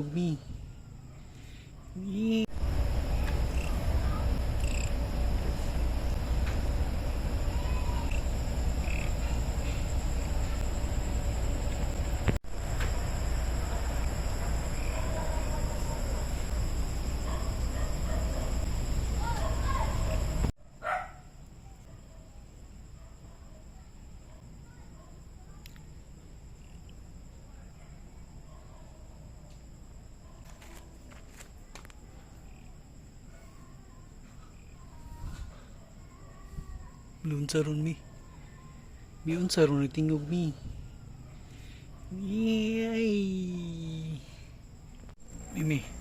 Mi. Mi. Unsa ron mi? Mi unsa ron nagtingog mi? Mi ay. Mimi.